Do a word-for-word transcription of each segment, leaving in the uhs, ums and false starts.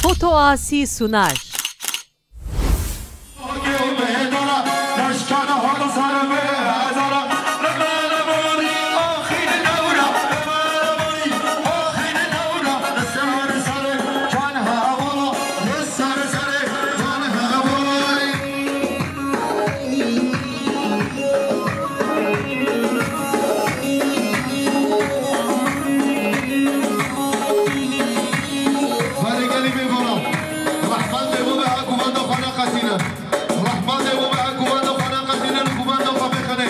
Otoasi Sunar. Rehman dê bo me ha guvenda xwe neqetîne. Rehman dê bo me ha guvenda xwe neqetîne, li guvenda xwe bixine.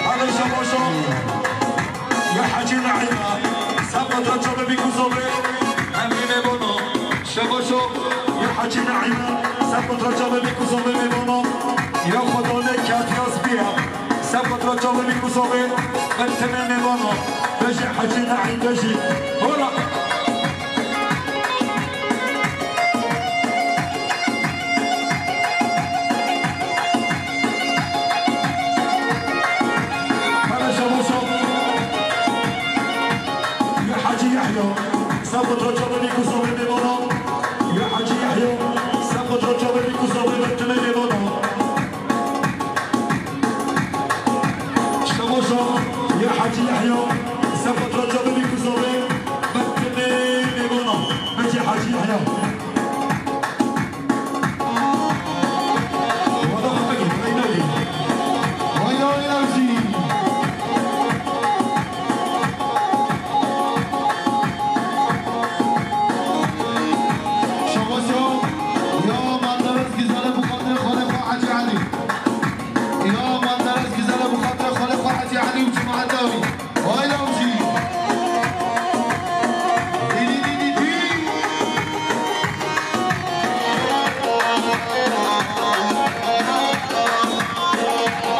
Hadi şabaşo. Ya Hacı Naima, Sapotra Çabe Bikuzobe, Emine Bono, Şabaşo, ya Hacı Naima, Sapotra Çabe Bikuzobe Mebono, ya Xwedane Kafiyas Biya, Sapotra Çabe Bikuzobe, Berteme Mebono, Beji Hacı Naim Beji, Hola. Para Şabaşo. Ya Hacı Yahya. Sapotra Çabe Bikuzobe Mebono. Ya Hacı Yahya. Sapotra Çabe Bikuzobe Berteme Mebono. Şabaşo, ya Hacı Yahya, Sapotra Çabe Bikuzobe, Berteme Mebono, Meci Hacı Yahya. Wada xwe vekî, vay nayê. Vay nayê ew jî. Şabaşo, ya Menderes Güzel bu xatirê xalê xwe Hacı Ali. Ya Menderes Güzel bu xatirê xalê xwe Hacı Ali û cemaeta wî. Vay lawjî. Dî, dî, dî, dî, dî.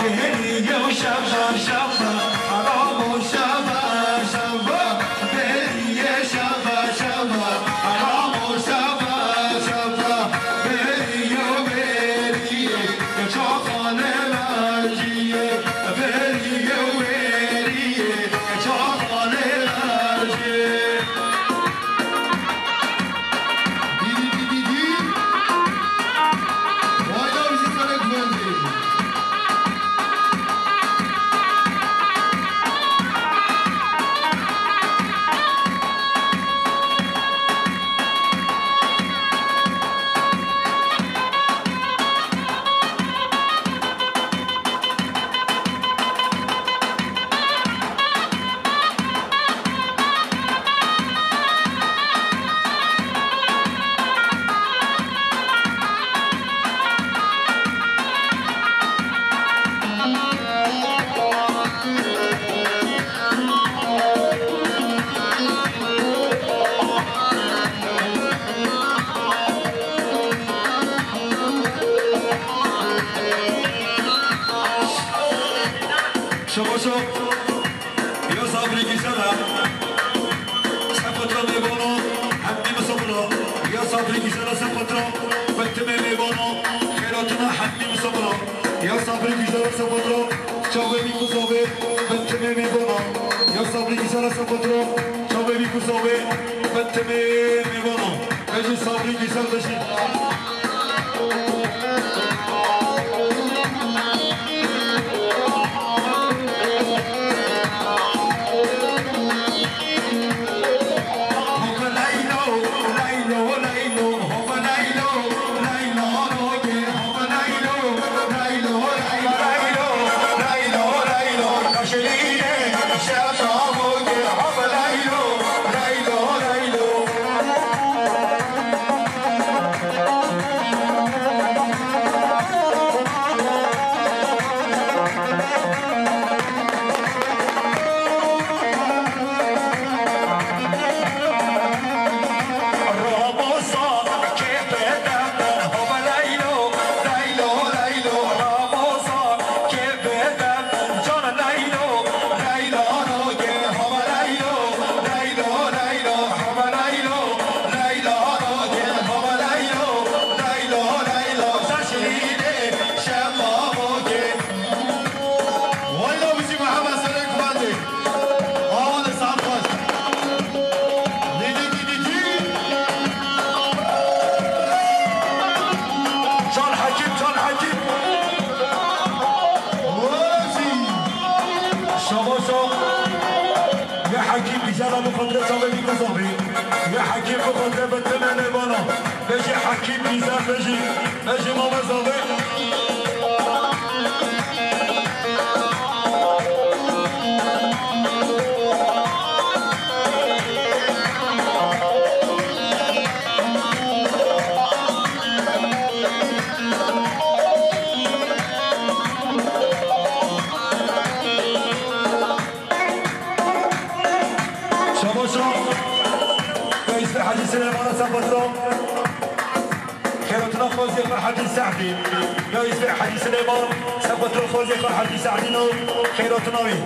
Bêrî yew şeva, şeva, aramo şeva, şeva. Bêrî yê şeva, şeva, aramo şeva, şeva. Bêrî yew bêrî yê, çaxanê lajî yê. Bêrî yew bêrî yê, çaxanê lajî. Dî, dî, dî, dî, dî. Vay, ya bizi sana güvendi. Şabaşo. Ya sabrî güzel ha. Sepatra meyvano, hemdî misafira. Ya sabrî güzel ha sepatra. Betimê meyvano, xeyratına hemdî misafira. Ya sabrî güzel ha sepatra. Çavê bî kuzavê, betimê meyvano. Ya sabrî güzel ha sepatra. Çavê bî kuzavê, betimê meyvano. Ejî sabrî güzel beşî. Yala bi xatirê çavê bî ku zavê. Ya Hekîm bi xatirê bi tine nêvana. Bejî Hekîm bîzer bejî. Bejî mame zavê. Şabaşa. Ya Îsfê Hecî Silêmana Sepetro. Xêrotina xwezê xwe Hecî Sehdî. Ya Îsfê Hecî Silêman Sepetro xwezê xwe Hecî Sehdî no. Xêrotina wî.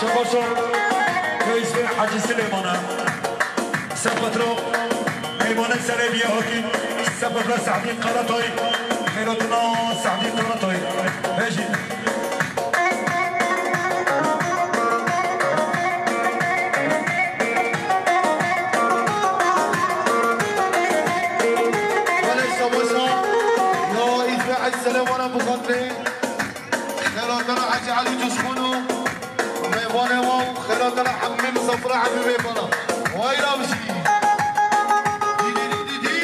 Şabaşa. Ya Îsfê Hecî Silêmana. Sepetro, meymanê serê bîye hakî, Sepetro Sehdî Karatay, xeyratina Sehdî Karatay. Hejî. Belê şabaşa, ya Îsfê Hecî Silêmana bi xatirê. Xêratana Hecî Elî Cuşxûn û mêvanê wan, xêratana hemî misafira, hemî mêvana. Wayla bijî. Dî, dî, dî, dî, dî.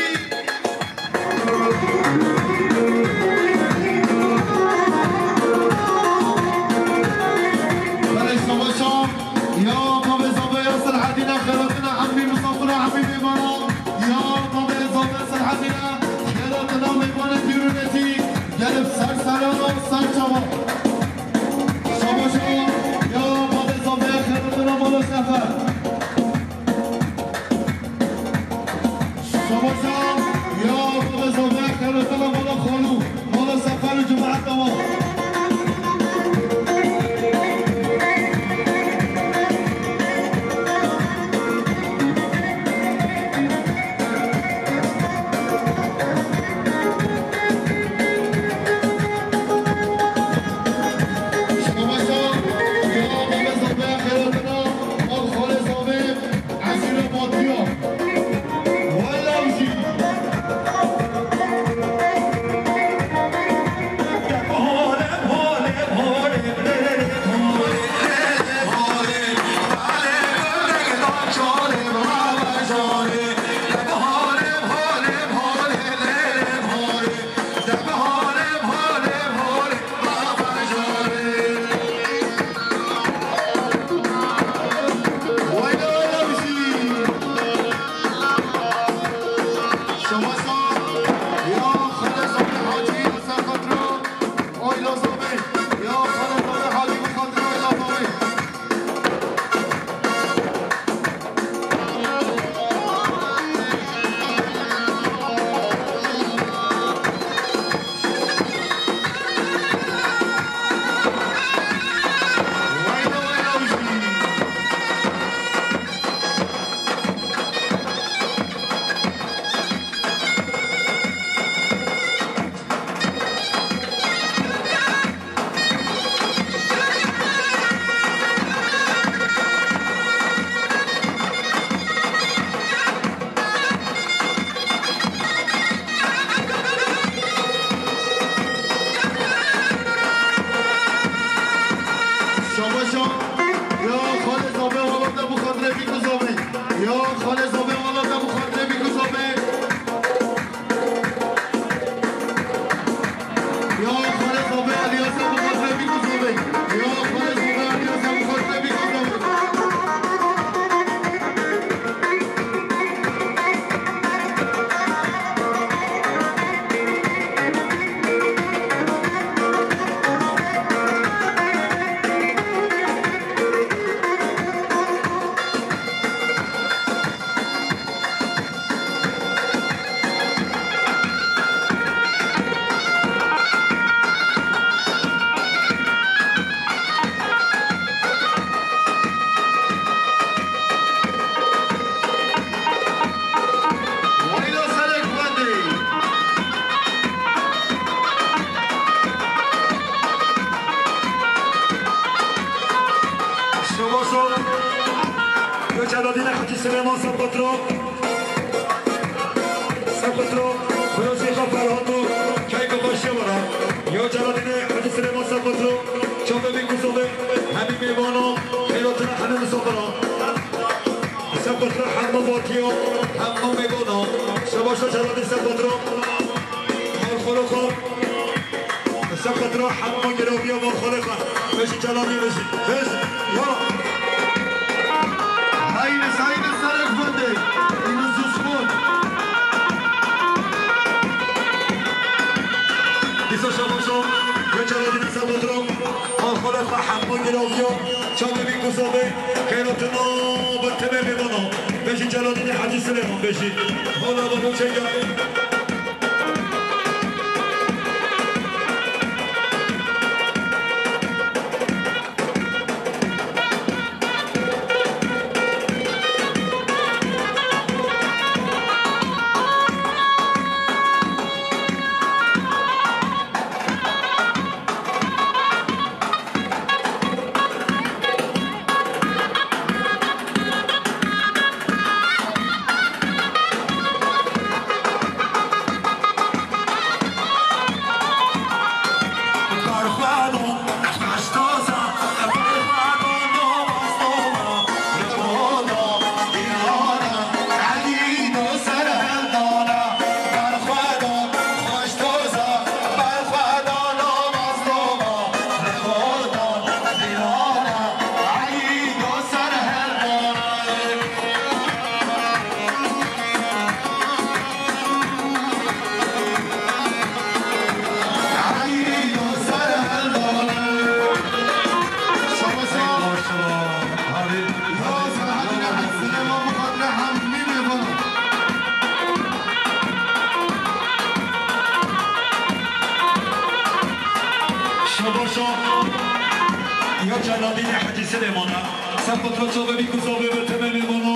Belê şabaşa, ya babê zavê ya Selhedîna, xêratana hemî misafira, hemî mêvana. Ya babê zavê Selhedîna, xêratana mêvanê dîrûnetî. Gelib ser seran û ser çavan. Şabaşa ya babê zavê xêratana mala Sefer. Şabaşa ya babê zavê xêratana mala Xalû, mala Sefer û cemaeta wan. Şabaşa. Ya xalê zavê wala te bi xatirê bî ku zavê. Ya xalê zavê wala te bi xatirê bî ku zavê. Ya xalê zavê Eliyasa bi xatirê bî ku zavê. Ya xalê zavê Eliyasa bi xatirê bî ku zavê. Wayla serek xwendê. Şebaşo, Göçer Adine Hacı Süleyman Sapatro. Petro, Firozî Xefer Hato, keyf û xweşiya we re. Ya Celadînê Hecî Silêman Sefqetro, çavê bî ku sovê, hemî mêvana, xêratina hemî misafira. Sefqetro hemû vatiya, hemû mêvana. Şebaşa Celadîn Sefqetro, malxolo xwe. Sefqetro hemû giraviya malxolê xwe. Beşî Celadî beşî. Beş. Yala. Haydi, haydi, serek fende. Yunus Usman. Dîsa şabaşo, ya Celadîn Sefqetro, malxolê xwe hemû giraviya, çavê bî ku sovê, xêratina bi temê mêvana. Beşî Celadînê Hecî Silêman beşî. Hala babo çeke. Şebaşa ya Celadînê Hecî Silêmana. Sefqetro çavê bî ku sovê bi temê mêvana.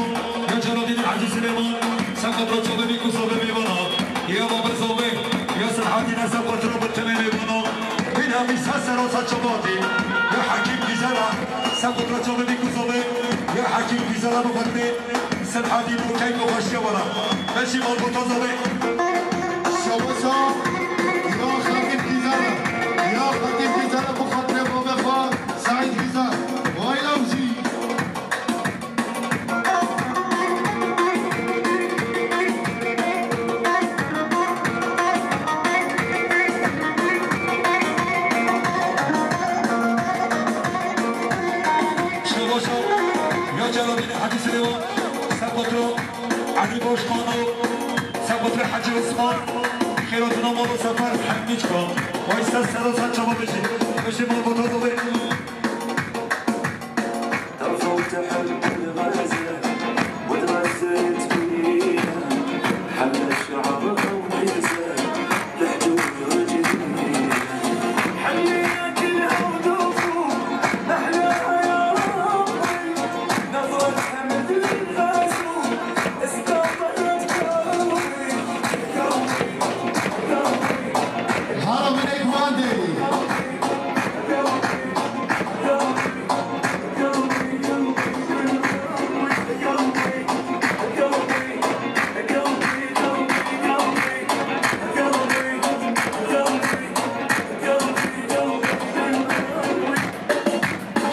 Ya Celadînê Hecî Silêman. Sefqetro çavê bî ku sovê mêvana. Ya babê sovê. Ya Serhedîne Sefqetro bi temê mêvana. Bin hemî ser sero ser çavatî. Ya Hekîm Gîzera. Sefqetro çavê bî ku sovê. Ya Hekîm Gîzera bi xwe. Serhedîn û keyf û xweşiya we re. Beşî malbota zavê. Şebaşa ya Xetîb Gîzere. Ya Xetîb Gîzere bi xatirê babê xwe Seîd Gîzer. Way lawjî. Şebaşa ya Celadînê Hecî Silêman. Sefqetro Elî Başkano, Sefqetro Hecî Osman, xêratina mal û sefer hemî çika. Way ser sero ser çava beşî. Beşî malbota zavê. Hara minek mande.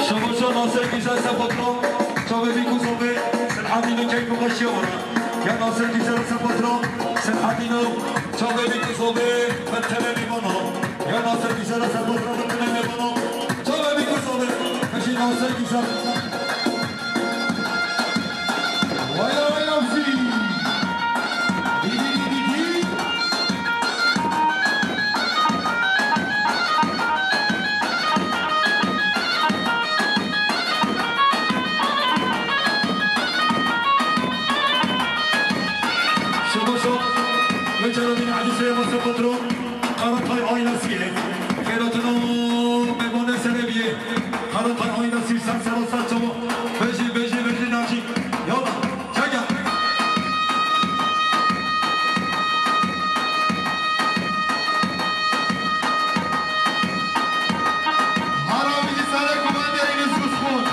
Şebaşa Nasir Gîzer Sefqetro, çavê bî ku sovê, Serhedîno keyf û xweşiya we re. Ya Nasir Gîzer Sefqetro, Serhedîno, çavê bî ku sovê, bi temê mêvana. Ya Nasir Gîzer Sefqetro, bi temê mêvana. Çavê bî ku sovê, beşî Nasir Gîzer. Waya, waya, wî. Dî, dî, dî, dî, dî. Şebaşa ya Celadînê Hecî Silêman Sefqetro. Karatay Aynasî ye. Xêratina mêvanê serê bîye. Karatay Aynasî ser sero ser çava. Bejî, bejî, bejî, nacî. Yala. Çeke. Hara bijî serê kumandê Yunus Usman.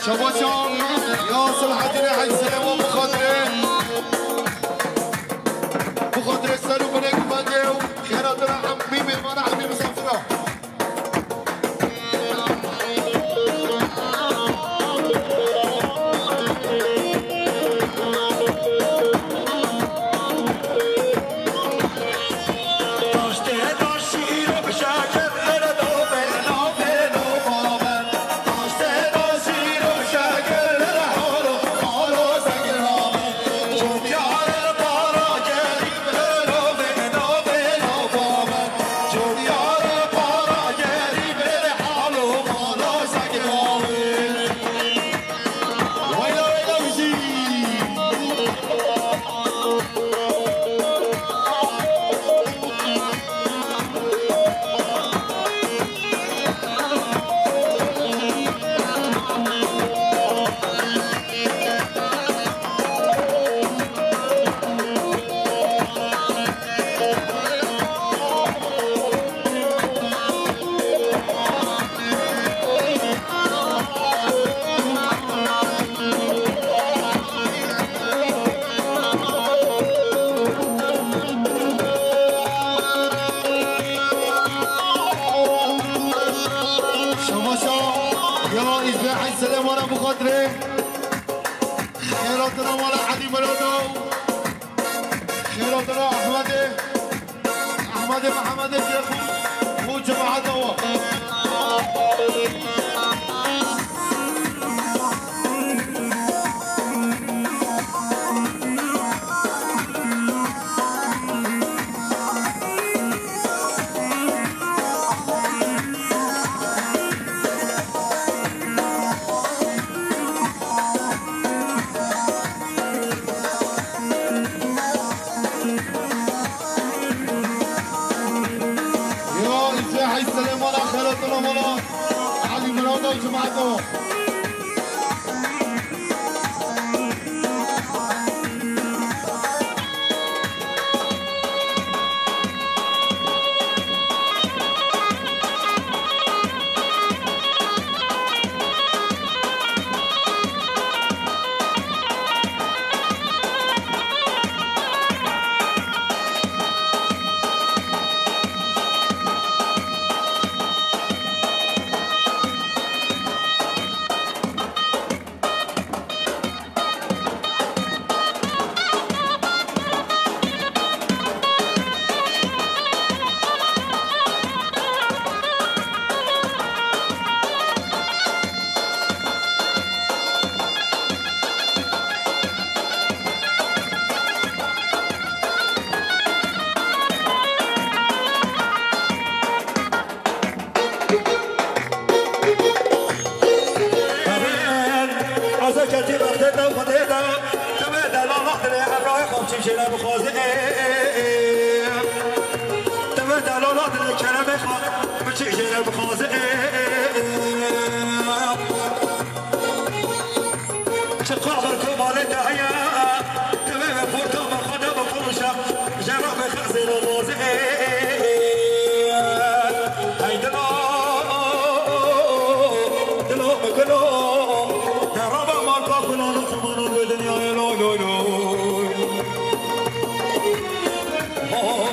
Şabaşa ya Selahaddin Hacı Süleyman, bi xatirê, bi xatirê ser û binê guvendê û xêra te re em, mî mêvana, em mî misafira. Şamaşa ya Îzmê Hecî Selêmana bi xatirê xêratina mala Elî Mirado, xêratina Ehmedê, Ehmedê Mihemedê Şêxû û cemaeta we. Ya Îsmaîl Selêmana, xêratina mala Elî Mirado, cemaeto. Eze ketî bextê te Xwedê de, tu vê delala dilê Evra xwe çi jê re bixwaze. Tu vê delala dilê keremê xwe çi jê re bixwaze. Çiqa ber ku malê te heye, divê ve porta me xwe de bifirûşe, ji re bixezê re razê. Hey dilo, dilo me kilo, te raba mal pa kulano, temano ve dinyayê loy, loy, loy. Oh.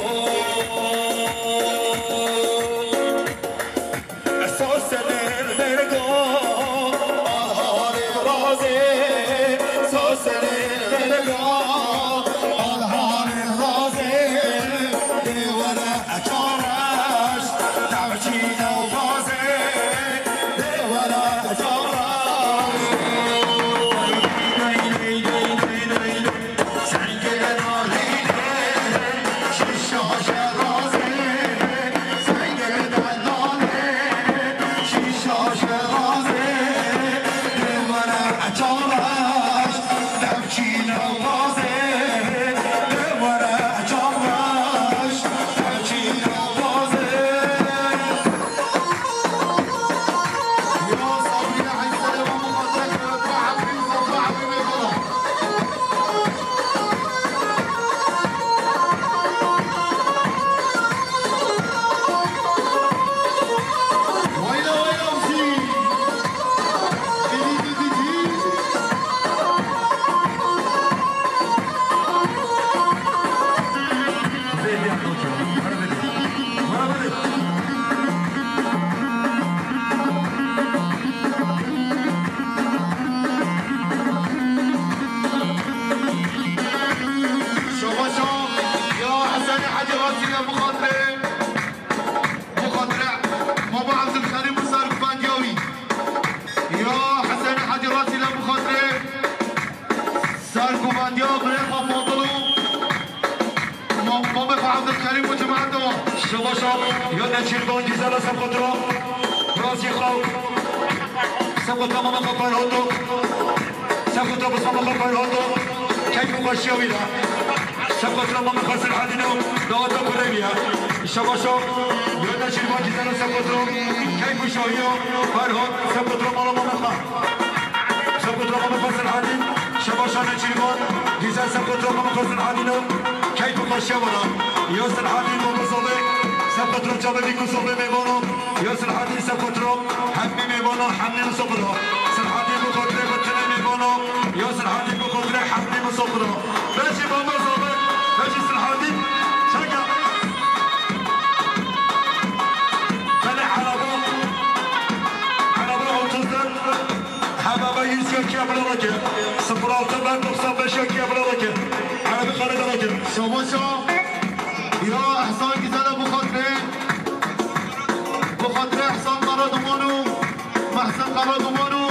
Şabaşa, ya Neçîrvan, Gîzela Sefqotra, Razî Xaw, Sefqotra Mame Xaw Ferhato, Sefqotra Bismame Xaw Ferhato, keyf û xweşiya wî de. Sefqotra Mame Xaw Serhedîno, daweta kurê wî ye. Şabaşa, ya Neçîrvan, Gîzela Sefqotra, keyf û şahiya Ferhat, Sefqotra mala Mame Xaw. Sefqotra Mame Xaw Serhedîn, Şebaşa Neçîrvan, Gîzel Sefqotra Mame Xaw Serhedîno, keyf û xweşiya were. Ya Serhedîn Mame Zobê, Sefqotra çavê vî ku Zobê mêvano. Ya Serhedîn Sefqotra hemî mêvano, hemî misafira. Serhedîn bi xatirê xwe tenê mêvano. Ya Serhedîn bi xatirê hemî misafira. Bejî Mame Zobê, bejî Serhedîn, çeka. Belê eraba, eraba otuz dört. Hemama yüz yekî ebla dike. Sıfır altı ben doksan beş yekî ebla dike. Erebî xalê de dike. Şabaşa. Ya Ehsan Gizele bu xatirê. Bu xatirê Ehsan Karaduman û Mehsen Karaduman û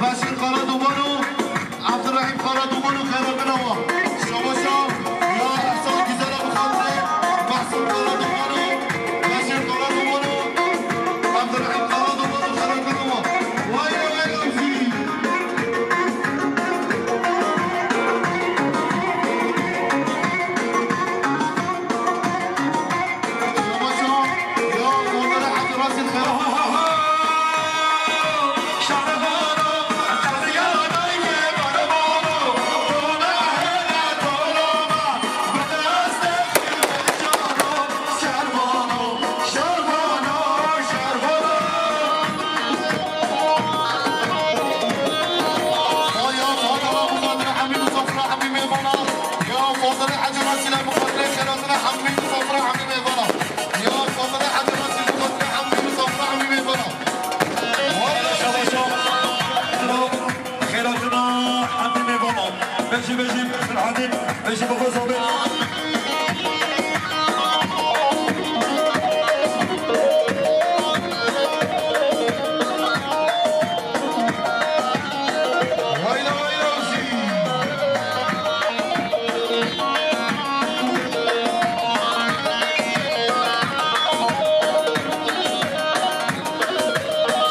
Beşîr Karaduman û Abdurrahîm Karaduman û xêrhatina wan. Şabaşa ya Ehsan Gizele bi xatirê Mehsûn Karaduman û Beşîr Karaduman û Abdurrahîm Karaduman û xêrhatina wan. Wayne wayne wî. Ya Fadilê Hecî Rasîle bi xatirê xêratina hemî misafira hemî mêvana. Ya Fadilê Hecî Rasîle bi xatirê hemî misafira hemî mêvana. Wayne şabaşa. Xêratina hemî mêvana. Bejî bejî Serhedîn, bejî bi xwe Zobê. Wayne wayne wî.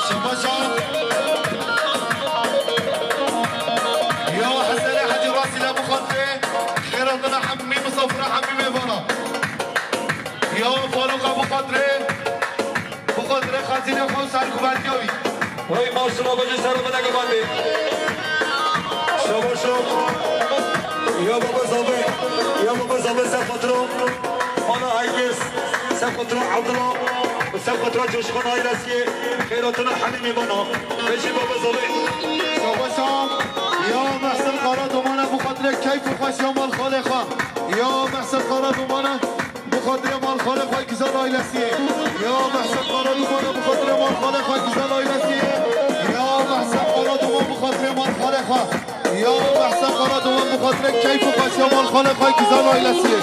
Şabaşa. Ya Hesenê Hecî Rasîle bi xatirê xêratina hemî misafira hemî mêvana. Ya Faruqa bi xatirê, bi xatirê xezînê xwe serxwebentiya wî. Wey maşallah bacı serxwebenteke bandê. Şabaşo. Ya baba Zobê, ya baba Zobê Sefqotro. Mala Aygis, Sefqotro Abdullah, Sefqotro Coşkun ailesi, xêratina hemî mêvana. Bejî baba Zobê. Şabaşa. Ya Mehsen Karadomana bi xatirê keyf û xweşiya mal xalê xwe. Ya Mehsen Karadomana. Bi xatirê mal xalê xwe Gizal ailesiyê. Ya Mehsen Karadomana bi xatirê mal xalê xwe Gizal ailesiyê. Ya Mehsen Karadoman bi xatirê mal xalê xwe. Ya Mehsen Karadoman bi xatirê keyf û xweşiya mal xalê xwe Gizal ailesiyê.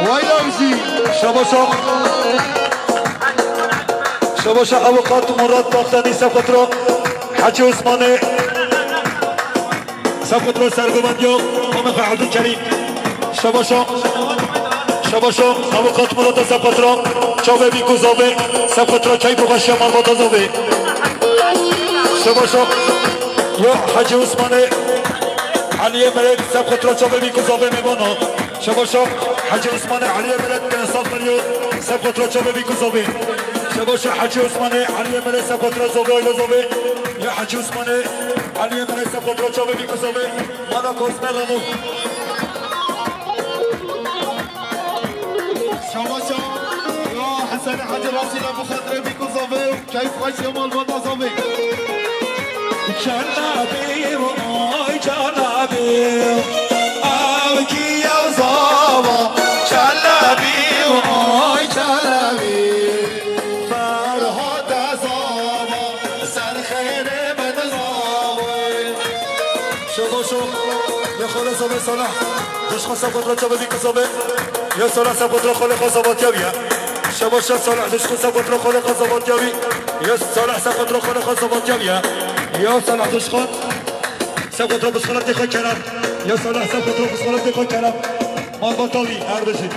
Wayla wî. Şabaşa. Şabaşa avukat Murat Taxtanî Sefqotro. Hacı Osman'ı. Sefqotro serxwebentiya Mame xwe Abdulkerîm. Şabaşo. Şabaşo. Avukat Murat Sefqotro. Çavê vî ku Zobê. Sefqotro keyf û xweşiya malbata Zobê. Şabaşo. Ya Hacı Osman'ı. Aliye Meret Sefqotro çavê vî ku Zobê mêvana. Şabaşo. Hacı Osman'ı Aliye Meret Sefqotro çavê vî ku Zobê. Şabaşo Hacı Osman'ı Aliye Meret Sefqotro Zobê, oyla Zobê. Ya Hacı Osman'ı Aliye Meret Sefqotro çavê vî ku Zobê. Mala Kosme Ramo. Şabaşa. Ya Hesenê Hacî Rasîle bi xatirê vî ku Zobê. Keyf xweş ya malbata Zobê. Çelebî, oy Çelebî. Ew kî ye Zava? Çelebî, oy Çelebî. Ferhade Zava. Ser xêrê bide Zava. Şabaşo. Ya xalê Zava Salih. Dişxwe Sefqotro çavê vî ku Zobê. Ya Salih Sefqotro xalê xwe Zava tiya bî ya. Şabaşo Salih, dişxwe Sefqotro xalê xwe Zava tiya bî. Ya Salih Sefqotro xalê xwe Zava tiya bî ya. Ya Salih dişxwe Sefqotro bişxeletê xwe kerem. Ya Salih Sefqotro bişxeletê xwe kerem. Malbata wî, her bijî.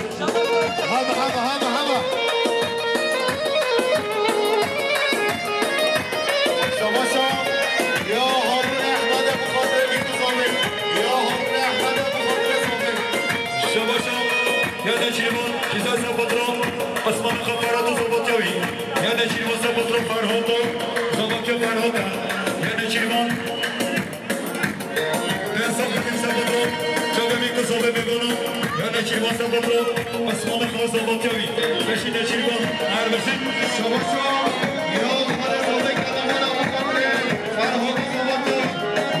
Hema, hema, hema, hema. Şabaşa. Ya Harun Ehmed'e bu kadar bir kuzandı. Ya Harun Ehmed'e bu kadar kuzandı. Şabaşa. Ya Neçirvan, Kizasa Patron, Osman Kaparat Zabatyavi. Ya Neçirvan Sapatron Ferhota, Zabatya Ferhota. Ya Neçirvan. Çavê min ku zavê bêgona, ya Neçîrvan Sapatro, Osmanê xwe zavatiya wî. Beşî Neçîrvan, her beşî. Şabaşa, ya xalê zavê kadavana bixatirê, Ferhadî zavatiya,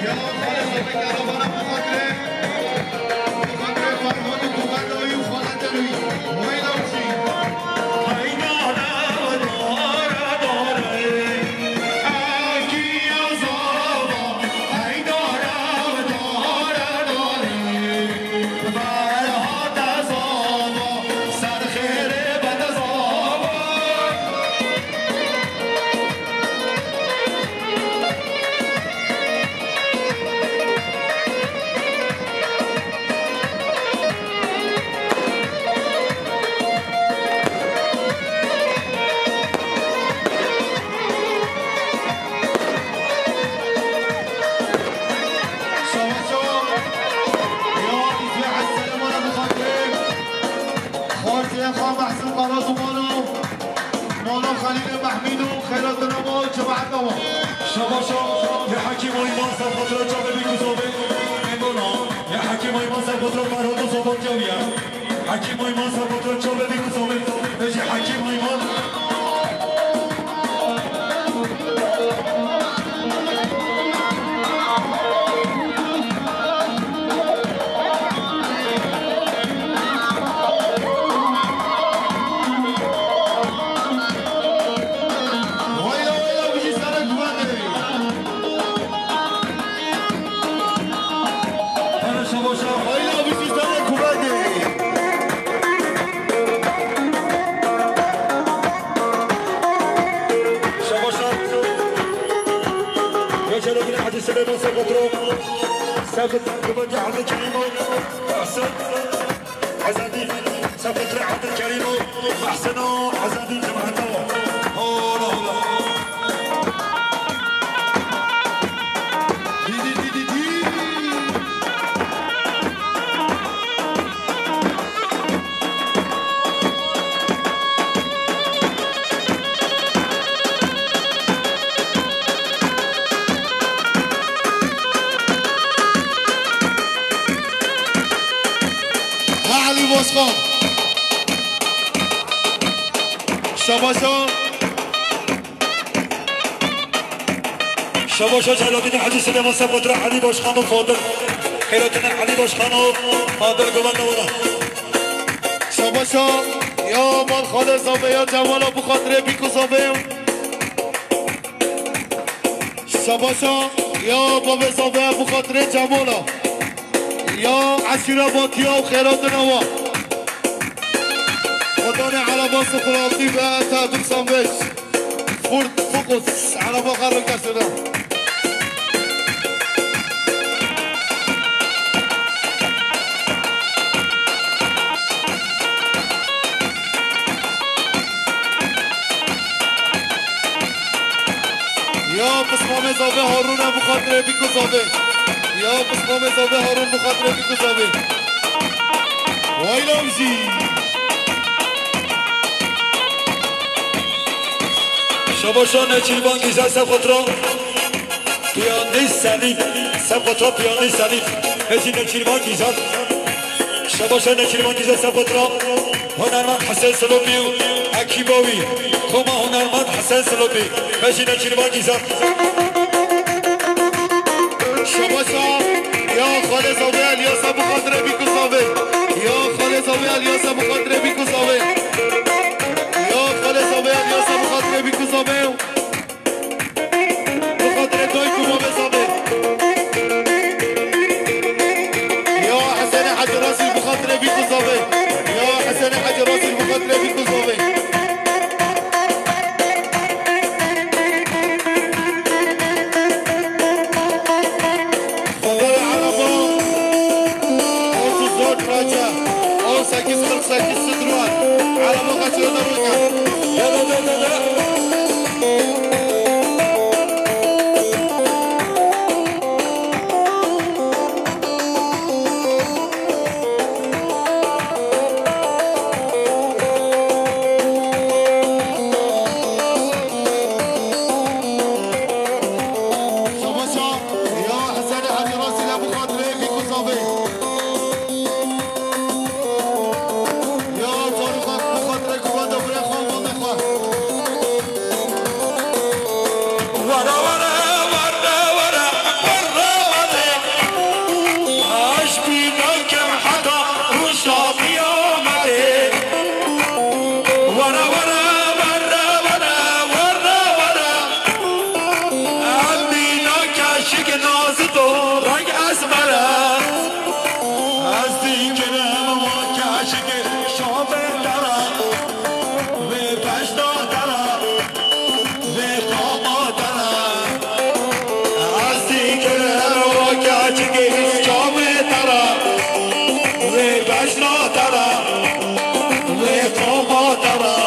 ya xalê zavê kadavana bixatirê, bixatirê Ferhadî ku berdawî û xalete wî. Wayla wî. Şabaşo, ya Îsmaîl Selemana bi xatirê Xortê xwe Mehsûm Qaraziman û Mala Xelîlê Mehmîd û xeyratine ma û cemaetine ma. Şabaşo, ya Hekîm Oyman ser xatirê çavê bî ku zavê. Mengona, ya Hekîm Oyman ser xatirê Ferhat û Zabat Yawiye. Hekîm Oyman ser xatirê çavê bî ku zavê. Bêjî Hekîm Oyman. Wayla, wayla, bijî serek guvendê. Hene şabaşa. Wayla, bijî serek guvendê. Şabaşa. Ya Celal Hacı Süleyman Sabotro. Sabit, Kubatya Hacı Kerimo. Hasan. Azadî, Sefetre Abdülkerim û Mahseno Azadî cemaeta. Hola, hola. Dî, dî, dî, dî, dî. Ha Elî Başkan. Şabaşa. Şabaşa Celalettin Hacı Süleyman Sabotro Elî Başkan û Fadil. Xeyrattin Elî Başkan û Fadil Guven Navara. Şabaşa ya Mal Xalê Zavê ya Cemala bu xatirê bî ku zavê. Şabaşa ya bavê Zavê bu xatirê Cemola. Ya eşîra Batiya û xêratina wa. Xwedanê ereba sifir altı be, te doksan beş. Ford Focus, ereba xwe rêkesine. Ya pismamê zavê Harûn e, bi xatirê bî ku zavê. Ya pismamê zavê Harûn, bi xatirê bî ku zavê. Wayla wî jî. Şabaşa Neçîrvan Gîza Sefotro. Piyanî Selîm, Sefotro Piyanî Selîm. Hêjî Neçîrvan Gîza. Şabaşa Neçîrvan Gîza Sefotro. Hunermend Hesen Silopî û ekiba wî. Koma hunermend Hesen Silopî. Hêjî Neçîrvan Gîza. Şabaşa ya Xalê Zavê Elyasa, bi xatirê bî ku zavê. Ya Xalê Zavê Elyasa, bi xatirê bî ku zavê. Ya Xalê Zavê Elyasa, bi xatirê bî ku zavê. Bi xatirê dayik û bavê zavê. Ya Hesenê Hecî Rasî, bi xatirê bî ku zavê. Ya Hesenê Hecî Rasî, bi xatirê bî ku zavê. Xwedayê ereba, otuz dört Recep, on sekiz kırk sekiz Citroen. Savaşa ya Hesen Hacı Rasil bu kadre bir kusabe. Ya Faruk Ak bu kadre kuvan da bırak olmadı. Were, were, were, were, were, were. Aşk bîna kem heta rûja qiyamete. Were, were, were, were, were, were. Em bîna keşik nazik û reng esmer e. Ez dikirim wa keşik şavê te re. Wê beşna te re. Vê qama te re, ez dikirim wa keçikê çavê te re, vê beşna te re, vê qama te re.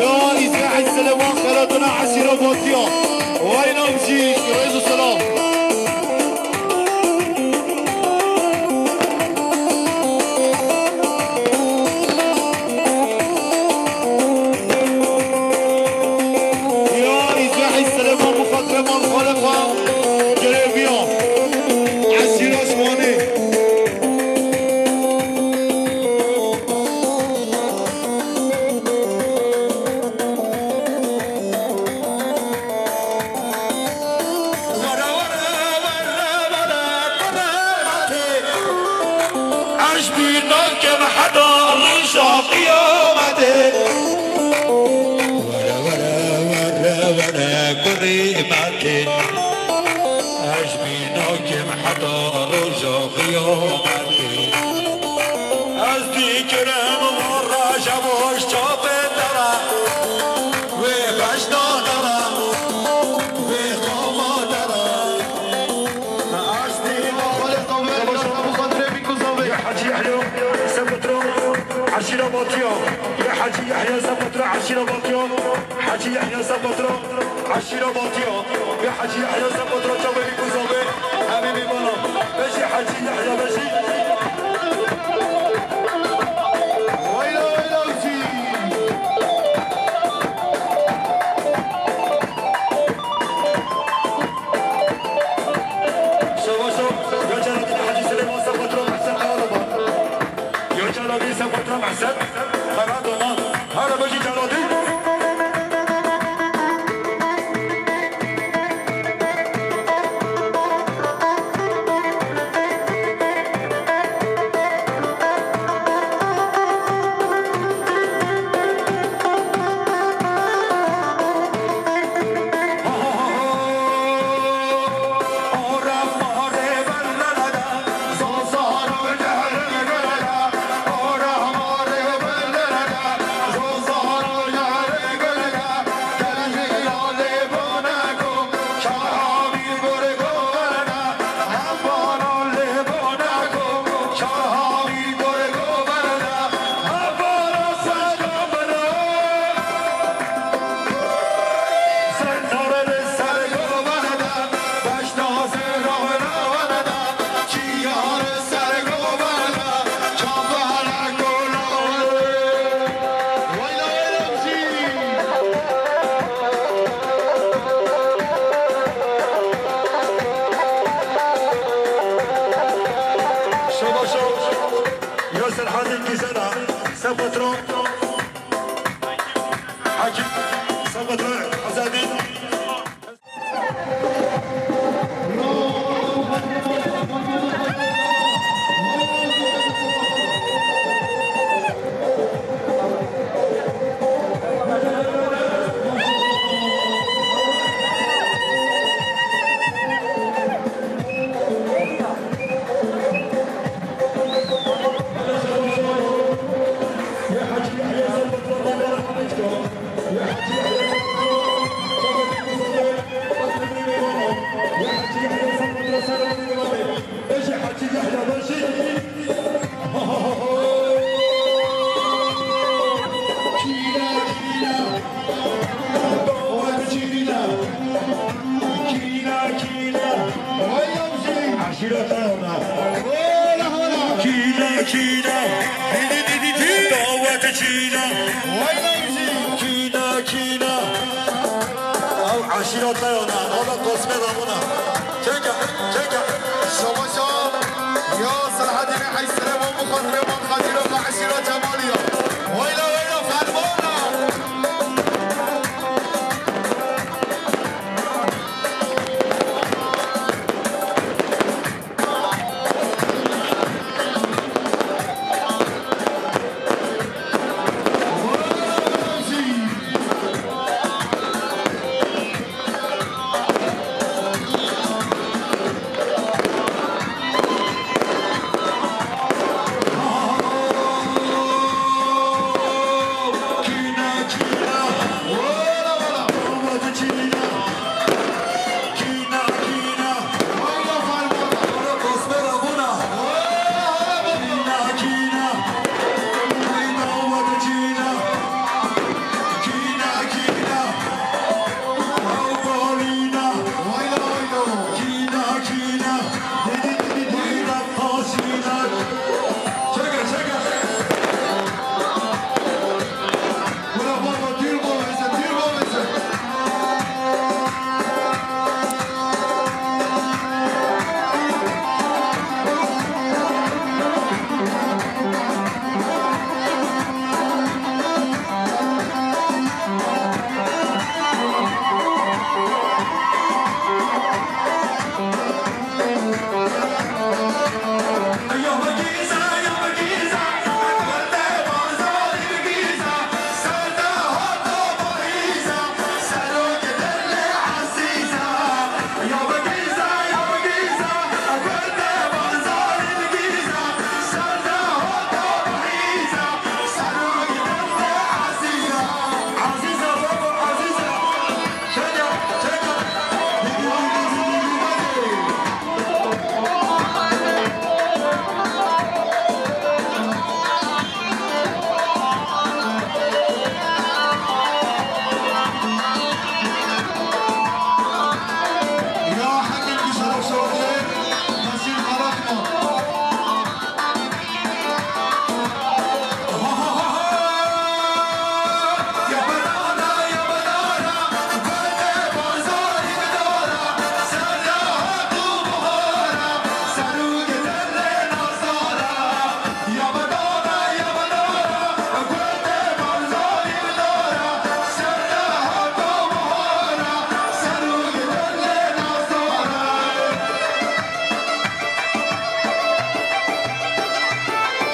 Ya Îsmaîl Seleman xelatuna eşîra Batiya. Wayna Mşîş, rêz û selam. Ya Îsmaîl Seleman, bi xatirê mal xalê xwe girêviya. Eşîra Şiwanê. Were, were, were, were, kurê Meqê. Ez bîna kem heta rûja qiyamete. Were, were, were, were, kurê Meqê. Ez bîna kem heta rûja qiyamete. Ez dikirim wa rojevoj çavê te re, wê beşna te re, wê qama te re. Ez dikirim xalê zavê, bu xatirê bî ku zavê. Ya Hecî Yehya Sepetro, eşîra Batiya. Ya Hecî Yehya Sepetro, eşîra Batiya. Hecî Yehya Sepetro, eşîra Batiya. Ya Hecî Yehya Sepetro, çavê bî ku zavê. Hemî bî bala. Bejî Hecî Yehya, bejî. Wayla, wayla, wî. Şabaş, ya Celalettin Hacı Süleyman Sepetro, Mehsen Karabağ. Ya Celalettin Sepetro, Mehsen Karabağ. Hala bejî Celalettin. Şabaş, ya Serhatê Gîzera, Sepetro. Hacî, Sepetro, Azadî. Kîne, kîne. Dawet kîne. Kîne, kîne. Ew eşîra te ya ne? Ola qosmê rabûna. Çeke, çeke. Şabaşa. Ya Selahaddînê Eysere, wan bi xatirê wan xatîra me eşîra Cemalî ya. Weyla, weyla, fermana.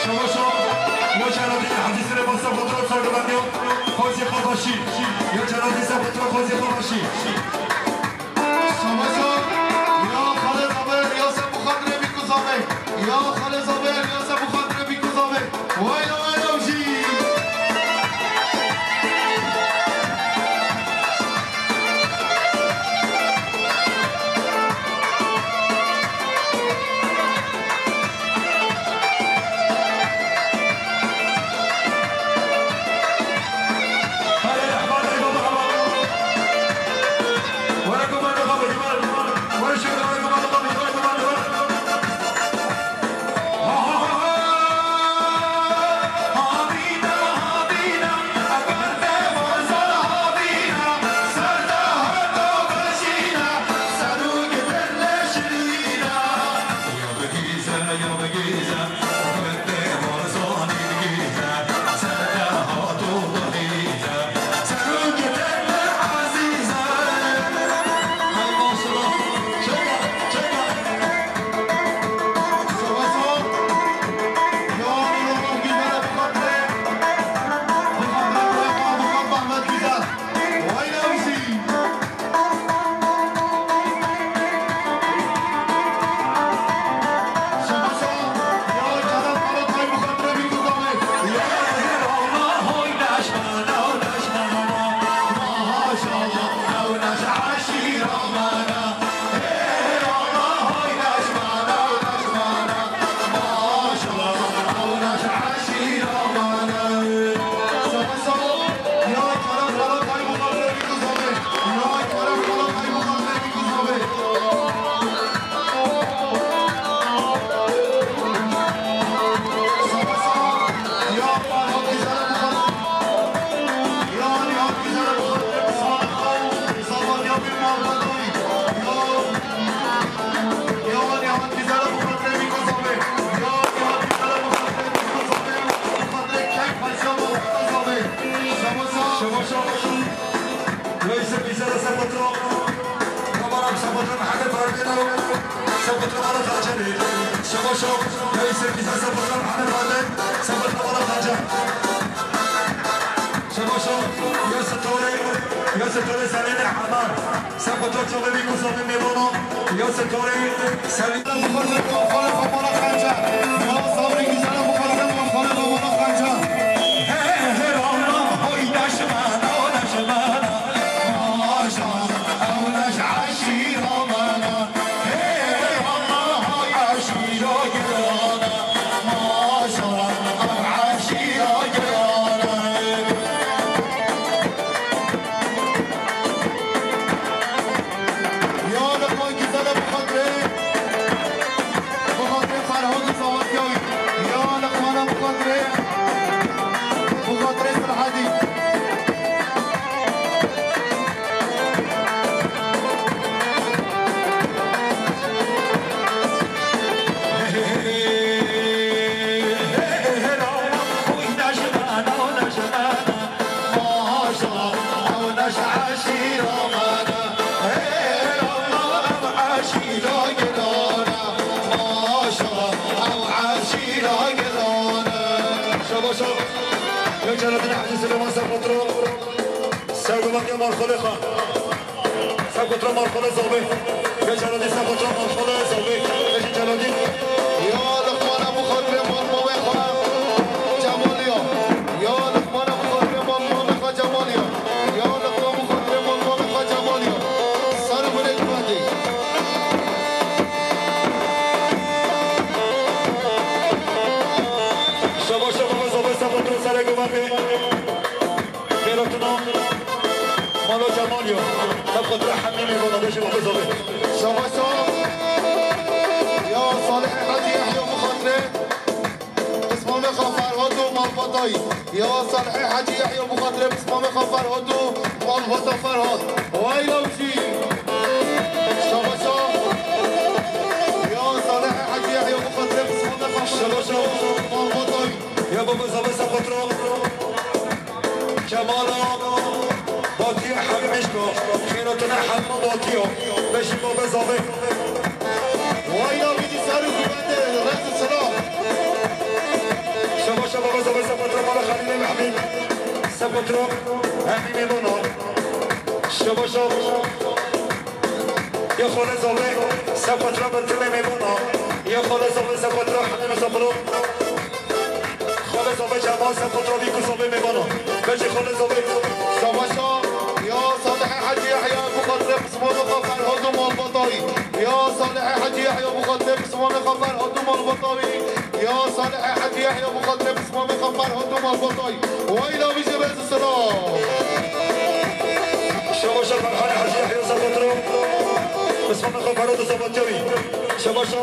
Şabaşa, yo çaradî Ezîzî rê basa fotoğraf sargılanıyor. Xwezî xwe başî. Yo çaradî se fotoğraf xwezî xwe başî. Şabaşa, ya Xalê Zaber, ya se bu xatirê bî ku zabe. Ya Xalê Zaber, ya se bu xatirê bî ku zabe. Wayla, wayla, jî. Şebaşo, ya Îsir Kîza, Şebaşo, Ahmet Adem, Şebaşo, Şebaşo, ya Sitore, ya Sitore Selene Amar. Sefo to çavê bî ku zavê mêvano, ya Sitore Selî. Muxalif Xamara Xencer, ya Sabrî Güzel, muxalif Xamara Xencer. He, he, he, Rana, hoy daşmana, o daşmana. Maşa, ew daş eşîra mana. He, Rana, hoy eşîra girana. Maşa, ew eşîra girana. Ya Luqman Güzel, bi xatirê, bi xatirê Ferhad û Zawatyayî. Ya Luqman, bi xatirê, bi xatirê Silhedî. Şabaşa. Yek Celalettin Hacı Süleyman Sefotro. Sevgi Marxolê xwe. Sefotro Marxolê Zobê. Yek Celalettin Sefotro Marxolê Zobê. Yek Celalettin. Ya Luqmana, bi xatirê mamawê xwe Cemaliya. Ya Luqmana, bi xatirê mamawê xwe Cemaliya. Ya Luqman, bi xatirê mamawê xwe Cemaliya. Ser û birê kuvvetê. Şabaşa baba Zobê, Sefotro serê guvan bê. Xêratina Mala Cemal ya. Sefotro hemî mêvana, beşê baba Zobê. Şabaşa. Ya Salihê Hecî Yehya, bi xatirê pismamê xwe Ferhat û malbatayî. Ya Salihê Hecî Yehya, bi xatirê pismamê xwe Ferhat û malbata Ferhat. Wayla wî jî. Şabaşa. Ya Salihê Hecî Yehya, bi xatirê pismamê xwe Ferhat û malbatayî. Ya baba Zobê, Sefotro. Cemala Batiya, Hemî Mişko. Xêratina hemû Batiya. Beşî baba Zobê. Wayla wî jî ser û kuvvetê, rez û silav. Şabaşa baba Zobê, Sefotro Mala Xelîlê Mehmî. Sefotro hemî mêvana. Şabaşa. Ya Xalê Zobê, Sefotro bi timê mêvana. Ya Xalê Zobê, Sefotro hemî misafiro. Xalê Zobê Cemal, Sefotro bî ku Zobê mêvana. Beşê Xalê Zobê. Şabaşa, ya Salihê Hecî Yehya, bi xatirê pismamê xwe Ferhat û malbatayî. Ya Salihê Hecî Yehya, bi xatirê pismamê xwe Ferhat û malbatayî. Ya Salihê Hecî Yehya, bi xatirê pismamê xwe Ferhat û malbatayî. Wayla wî jî rez û silav. Şabaşa Ferhanê Hecî Yehya, Sefotro. Pismamê xwe Ferhat û Zobatiya wî. Şabaşa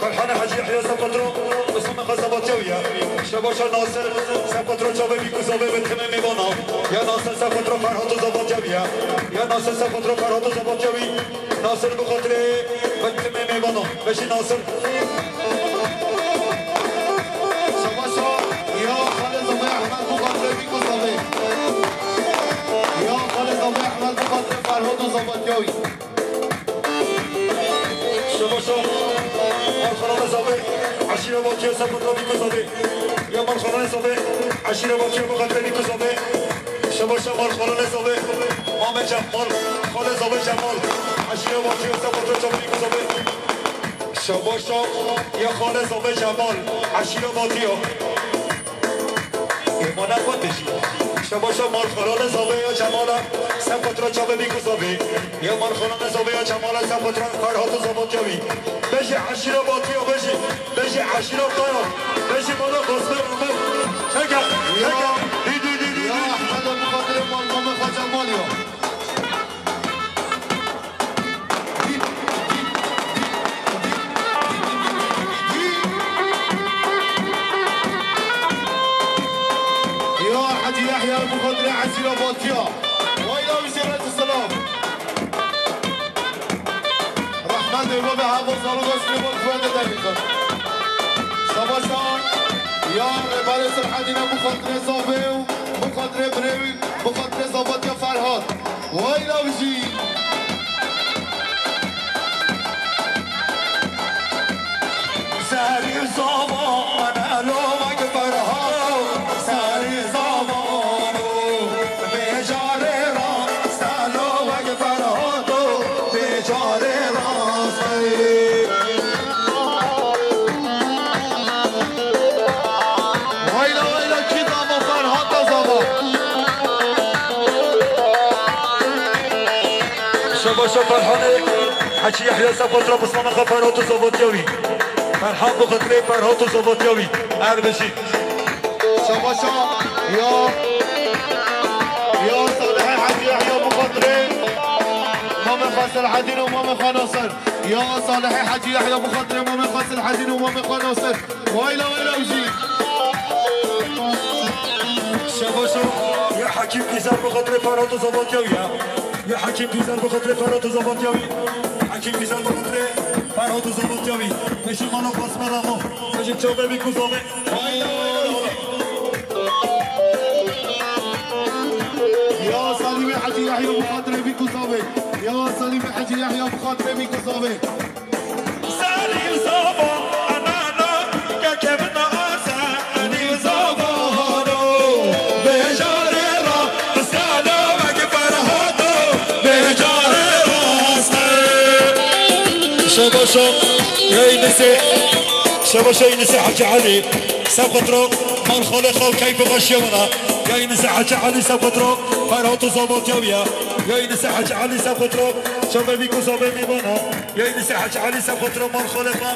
Ferhanê Hecî Yehya, Sefotro. Pismamê xwe Zobatiya wî ye. Şabaşa Nasir, Sefotro çavê bî ku Zobê bi timê mêvana. Ya Nasir, Sefotro Ferhat û Zobatiya wî ye. Ya Nasir, Sefotro Ferhat û Zobatiya wî. Nasir bi xatirê bi timê mêvana. Beşî Nasir. Şabaşa, ya Xalê Zobê Ehmed, bi xatirê bî ku Zobê. Ya Xalê Zobê Ehmed, bi xatirê Ferhat û Zobatiya wî. Şabaşa, Marxalane Zobê, eşîra Batiya, Sefotro bî ku Zobê. Ya Marxalane Zobê, eşîra Batiya, bi xatirê bî ku Zobê. Şabaşa Marxalane Zobê, Mame Cemal, Xalê Zobê Cemal, eşîra Batiya, Sefotro çavê bî ku Zobê. Şabaşa ya Xalê Zobê Cemal, eşîra Batiya. Êmana xwe dijî. Şabaşa Marxalane Zobê ya Cemala, Sefotro çavê bî ku Zobê. Ya Marxalane Zobê ya Cemala, Sefotro Ferhat û Zobatiya wî. Bejî eşîra Batiya, bejî. Bejî eşîra Taya. Bejî mala Qasmê Rame. Çeke, çeke. Dî, dî, dî, dî, dî. Ya Ehmed, bi xatirê Marxalane xwe Cemal ya. Ya Hecî Yehya, bi xatirê Esîra Batiya. Wayla wî jê re silav. Rehmet ê babê heva zarok Esîra Batiya de derdikin. Şabaşa ya Rêberê Sirhedîne, bi xatirê Zobê û bi xatirê birê wî, bi xatirê Zobatiya Ferhat. Wayla wî jî. Paşa Ferhanê Hecî Yehya Sefatra Musmana xwe Ferhat û Zavatiya wî. Ferhan bi xatirê Ferhat û Zavatiya wî. Erbijî. Şabaşa ya, ya Salihê Hecî Yehya bi xatirê Mamê xwe Selahedîn û Mamê xwe Nasir. Ya Salihê Hecî Yehya bi xatirê Mamê xwe Selahedîn û Mamê xwe Nasir. Wayla wayla wî jî. Şebaşo, ya Hekîm Dîzar bi xatirê Ferhat û Zavatiya wî ya. Ya Hekîm Dîzar bi xatirê Ferhat û Zavatiya wî. Hekîm Dîzar bi xatirê Ferhat û Zavatiya wî. Beşî mano pasme ramo. Beşî çavê bî ku zavê. Wayla wayla wî jî. Ya Salîmê Hecî Yehya bi xatirê bî ku zavê. Ya Salîmê Hecî Yehya bi xatirê bî ku zavê. Salîm Zava, anana, keke min ase, Salîm Zava, hano, bejarê ra, Salîm wek Ferhato, bejarê raste. Şebaşo, yayınısı, Şebaşo yayınısı Hacı Ali, Sevkatro, mal xalê xal keyf xweşiye wala, yayınısı Hacı Ali Sevkatro, Ferhato Zava Tiyawiya, yayınısı Hacı Ali Sevkatro, Şebaşo Biko Zava Meyvana. Yayınısı Hacı Ali Sefatra Marxalefa.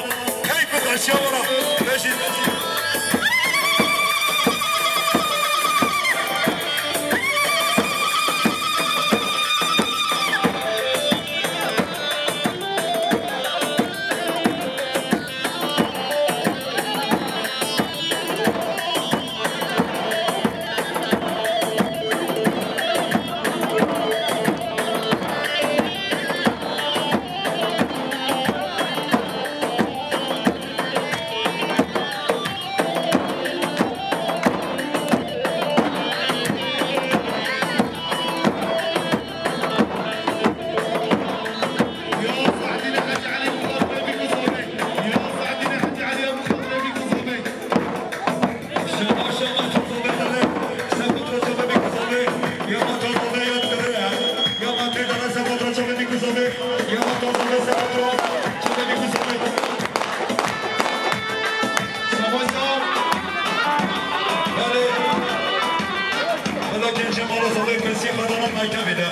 Keyfi xweşiya wara. Beşî. Valla gencê Malozovê pirsî xwe dana mektebê de.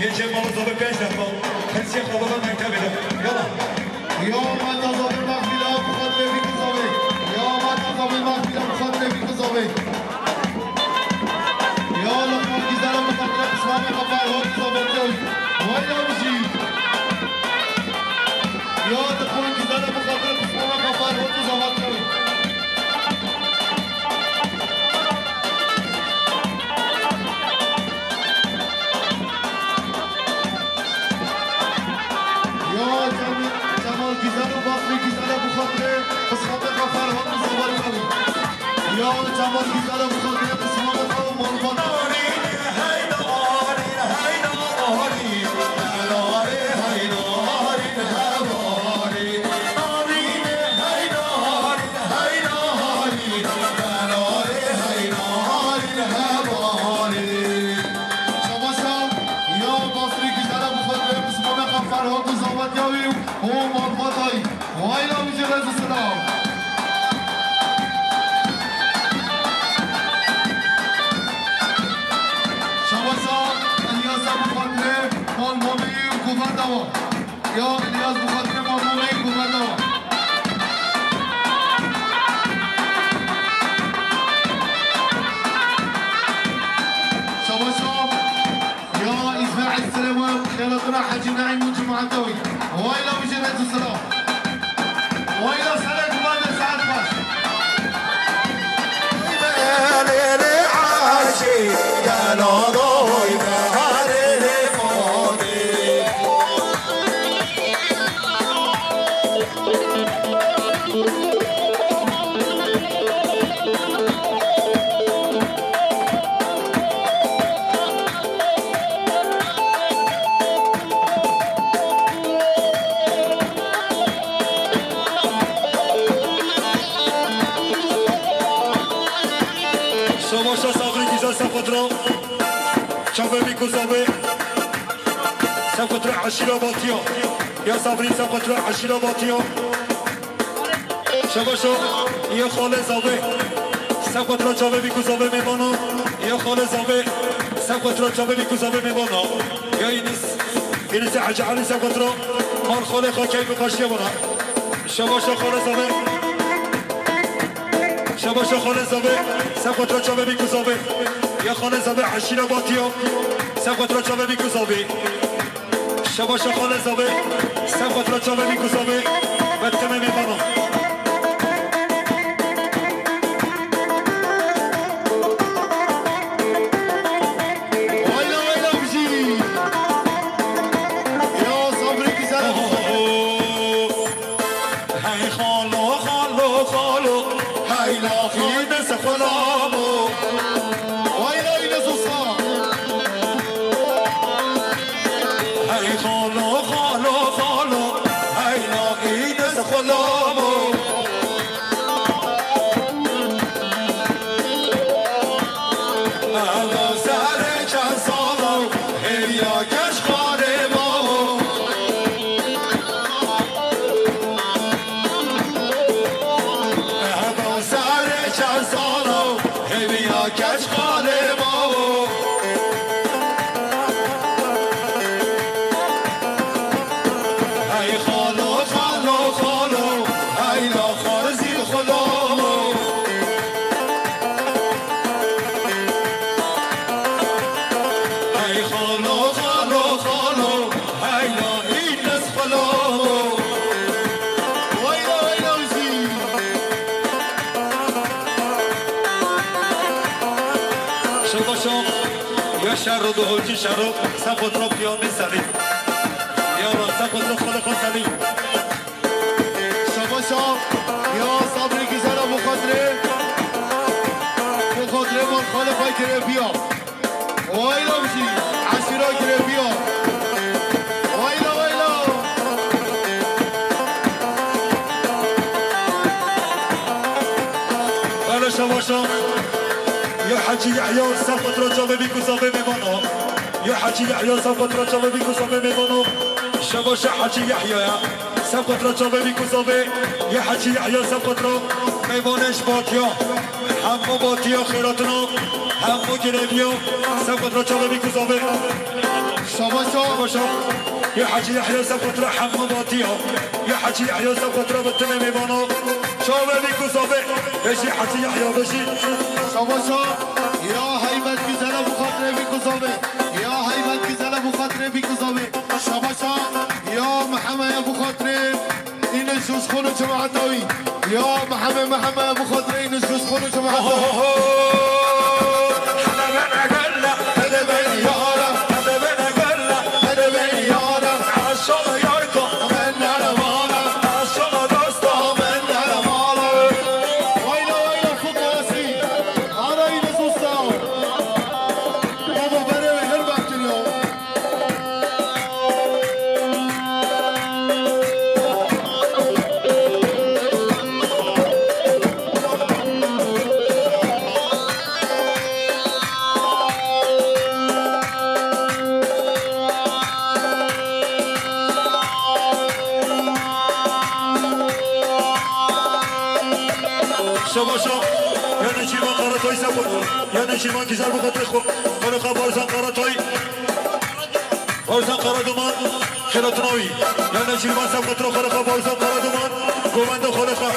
Gencê Malozovê pênc defa pirsî xwe dana mektebê de. Yala. Ya Meta Zobê mexfîla bi xatirê vî kizavê. Ya Meta Zobê mexfîla bi xatirê vî kizavê. Ya Luqman Gîzela bi xatirê pismamê xwe Ferhat Zavatya wî. Wayla wî jî. Ya Luqman Gîzela bi xatirê pismamê xwe Ferhat Zavatya wî. Ya Cem-, Cemal Güzel û Basri Güzel e, bi xatirê qismetê xwe Ferhat Mustafa Çavi. Ya Cemal Güzel e, bi xatirê qismetê xwe û malbata. Şabaşa ya Basrî Güzel e, bi xatirê pismamê xwe Ferhat û Zavatya wî û malbatayî. Wayla wî jî rêz û silav. Şabaşa Îlyas e, bi xatirê malbabî û kuvveta wan. Ya Îlyas, bi xatirê mamoleyî ku me dawa. Şabaşa. Ya Îsmaîl Silêman, xêlatina Hecî Neîm û cemaeta wî. Wayla wî jî rêz û silav. Wayla serek mane saet baş. Şabaşa Sabrî Güzel Sefatra. Çavê Mîko Zavê. Sefatra Eşîra Batiya. Ya Sabrî Sefatra Eşîra Batiya. Şabaşo, ya Xalê Zavê. Sefatra Çavê Mîko Zavê mêvana. Ya Xalê Zavê. Sefatra Çavê Mîko Zavê mêvana. Ya Yunus. Hênî se Hecî Elî se xwe tira. Mal xalê xwe keyf û xweşiya bana. Şebaşa xalê zavê. Şebaşa xalê zavê. Se xwe tira çavê bî ku zavê. Ya xalê zavê eşîra batiya. Se xwe tira çavê bî ku zavê. Şebaşa xalê zavê. Se xwe tira çavê bî ku zavê. Ve temê mêvana. Wayla wayla bijî. Ya sabrê güzel. Hey xalo, xalo, xalo. Hey laxî dest xulamo. Wayla yine zosa. Hey xalo, xalo, xalo. Hey laxî dest xulamo. Eva serê çend sala hêviya keç xalê mawo. Eva serê çend sala hêviya keç xalê mawo. Hey xalo, xalo, xalo, hey la xarizî xulamo. Hey xalo, xalo, xalo, hey la înes xulamo. Wayla, wayla wî. Şebaşa, ya şer û duhulcî şero, se xwe tira piyamî serî. Ya ra, se xwe tira xalê xwe serî. Şebaşa, ya sabrê güzel bu xatirê. Bu xatirê mal xalê xwe girê biya. Wayla bijî, eşîra girê biya. Wayla, wayla. Bela şebaşa. Ya Hecî Yehya, se xwe tira çavê bî ku zavê mêvana. Ya Hecî Yehya, se xwe tira çavê bî ku zavê mêvana. Şebaşa Hecî Yehya ya. Se xwe tira çavê bî ku zavê. Ya Hecî Yehya, se xwe tira mêvanê ji batiya. Hemû batiya xêratina. Hemû girêbiya. Se xwe tira çavê bî ku zavê. Şebaşa. Şebaşa. Ya Hecî Yehya, se xwe tira hemû batiya. Ya Hecî Yehya, se xwe tira bi timê mêvana. Çavê bî ku zavê. Bejî Hecî Yehya, bejî. Şebaşa. Ya Heymet Güzele bu xatirê bî ku zavê. Ya Heymet Güzele bu xatirê bî ku zavê. Şebaşa. Ya Mihemed bu xatirê. Îne ji xwe û cemata wî. Ya Mihemed, Mihemed bu xatirê îne ji xwe û cemata wî. Oho. Hede bene gelle, hede bene yara, hede bene gelle, hede bene yara. Aşağı yarka, ben nere vara, aşağı dosta, ben nere vara. Wayla, wayla, futbolası. Ara yine susta. Baba, bere ve her baktın ya. Şebaşa, ya Nêçîrvan Karatoy se xwe, ya Nêçîrvan Güzel bu xatirê xwe, xwe xwe Barzan Karatoy. Barzan Karaduman, xêratina wî. Ya Nêçîrvan se xwe tira xwe xwe Barzan Karaduman, govenda xwe xwe,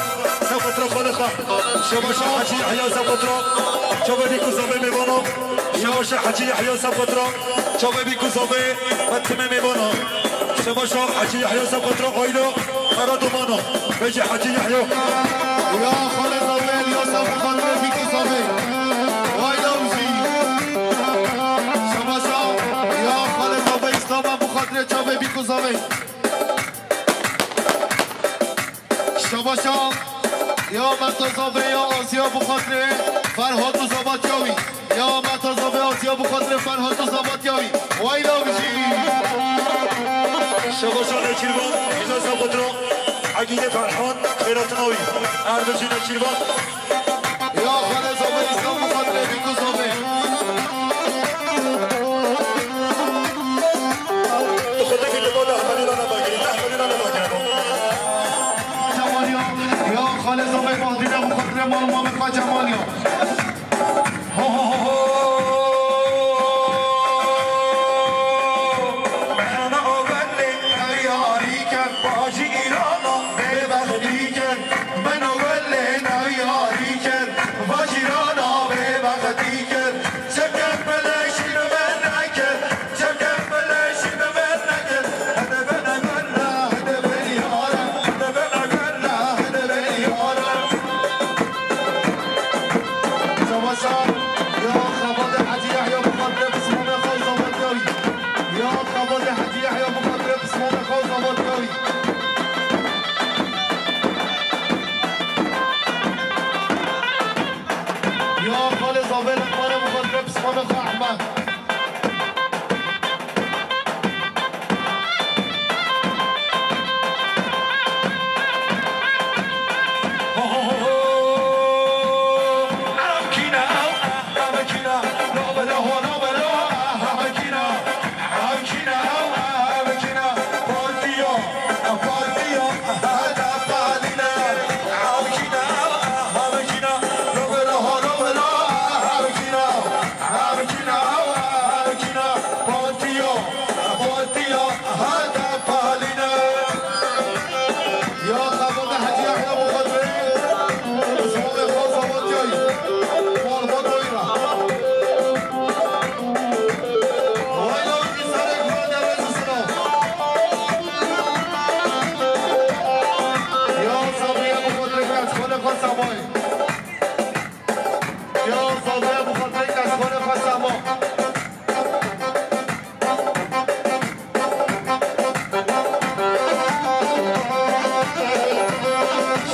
se xwe tira xwe xwe. Şebaşa Hecî Yehya se xwe tira, çavê bî ku zavê mêvana. Şebaşa Hecî Yehya se xwe tira, çavê bî ku zavê, ve timê mêvana. Şebaşa Hecî Yehya se xwe tira, ayda Karaduman. Bejî Hecî Yehya. Ya xalê zavê, ya se xwe tira bî ku zavê. Ayda wî. Şebaşa, ya xalê zavê, Îslam bu xatirê çavê bî ku zavê. Şebaşa, ya Meta zavê, ya Aziya bu xatirê Ferhat û Zabatya wî. Ya Meta zavê, Aziya bu xatirê Ferhat û Zabatya wî. Wayla bijî. Şebaşa Nêçîrvan, Hîza Zabatya, Egîdê Ferhat, xêratina wî. Erbijî Nêçîrvan. Ya xalê zavê, Îslam bu xatirê bî ku zavê. Tu xwe dikî li bala Ehmedî re nebagirî, Ehmedî re nebagirî. Cemaliya, ya xalê zavê, Badîne bu xatirê mal Mamed xwe Cemaliya. Ho, ho, ho, ho. Xalê zavê li xwe re bi xwe re pismana xwe Ehmed.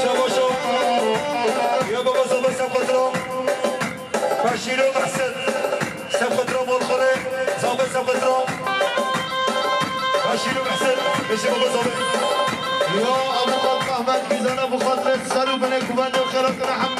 Şebaşo, ya baba Zaba Sefqetro, Beşîro Mehsin, Sefqetro Molxore, Zaba Sefqetro, Beşîro Mehsin, Beşî baba Zaba. Ya Abu Xat Ahmet Gizana, Abu Xat Ser û binê kuvendê xêra kene hemî.